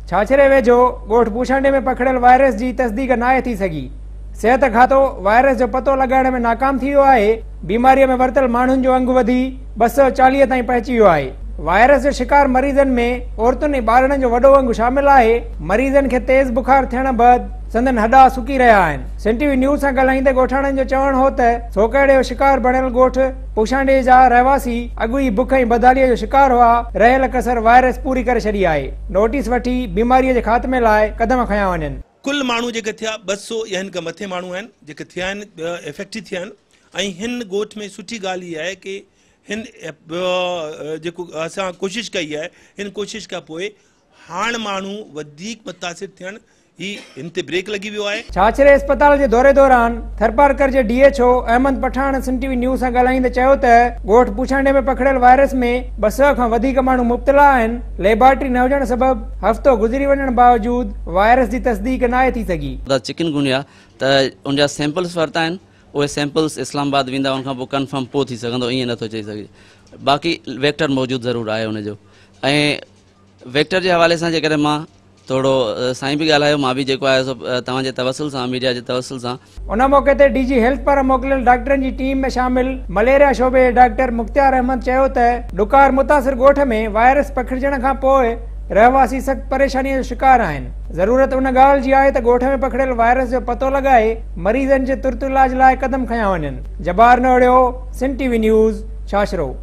ڇاڇري ويجهو ڳوٺ پوشانڊي ۾ پکڙيل وائرس جي تصديق ناهي ٿي سگهي. صحت کاتو وائرس جو پتو لڳائڻ ۾ ناڪام ٿي ويو آهي، بيماري ۾ ورتل ماڻهن جو انگ وڌي 240 تائين پهچي ويو آهي. وائرس جو شڪار مريضن ۾ عورتن ۽ ٻارڙن جو وڏو انگ شامل آهي، مريضن کي تيز بخار ٿيڻ بعد سندن هڏا سڪي رهيا آهن. سنڌ ٽي وي نيوز سان ڳالهائيندي ڳوٺاڻن جو چوڻ هو ته سوڪهڙي جو شڪار بڻيل ڳوٺ پوشانڊي جا رهواسي اڳ ئي بک ۽ بدحالي جو شڪار هئا، رهيل ڪسر وائرس پوري ڪري ڇڏي آهي، نوٽيس وٺي بيماري جي خاتمي لاء قدم کنيا وڃن. ڪل ماڻهو جيڪي ٿيا 200 يا هن کان مٿي ماڻهو آهن جيڪي ٿيا آهن افيڪٽ ٿيا آهن ۽ هن ڳوٺ ۾ سٺي ڳالهه هي آهي ڪي هن جيڪو اسان ڪوشش ڪئي آهي هن ڪوشش کان پوء هاڻ ماڻهو وڌيڪ متاثر ٿيڻ هي هن تي بريڪ لڳي ويو آهي. ڇاڇري اسپتال جي دوري دوران ٿرپارڪر جي D H O Ahmed Pathan Sindh T V news سان ڳالهائيندي چيو ته ڳوٺ پوڇانڊي ۾ پکڙيل وائرس ۾ 200 کان وڌيڪ ماڻهو مبتلا آهن، ليبارٽري نه هجڻ سبب هفتو گذري وڃڻ باوجود وائرس جي تصديق ناهي ٿي سگهي. دا چڪن گونيا ته ان جا سيمپلس ورتا آهن اهي سيمپلس اسلام آباد ويندا ان کان پوء ڪنفرم پوء ٿي سگهندو ائين نٿو چئي سگهجي باقي ويڪٽر موجود ضرور آهي ان جو ۽ ويڪٽر جي حوالي سان جيڪڏهن مان ٿورو سائين به ڳالهايو مان به جيڪو آهي سو توهان جي توسل سان ميڊيا جي توسل سان. ان موقعي تي ڊي جي هيلٿ پاران موڪليل ڊاڪٽرن جي ٽيم ۾ شامل مليريا شعبي جي ڊاڪٽر مختيار احمد چيو ته ڏڪار متاثر ڳوٺ ۾ وائرس پکڙجڻ کان پوء رهواسي سخت پريشاني جو شڪار آهن، ضرورت ان ڳالهه جي آهي ته ڳوٺ ۾ پکڙيل وائرس جو پتو لڳائي مريضن جي ترت علاج لاء قدم کنيا وڃن. Jabbar Nohrio, Sindh T V news, Chachro.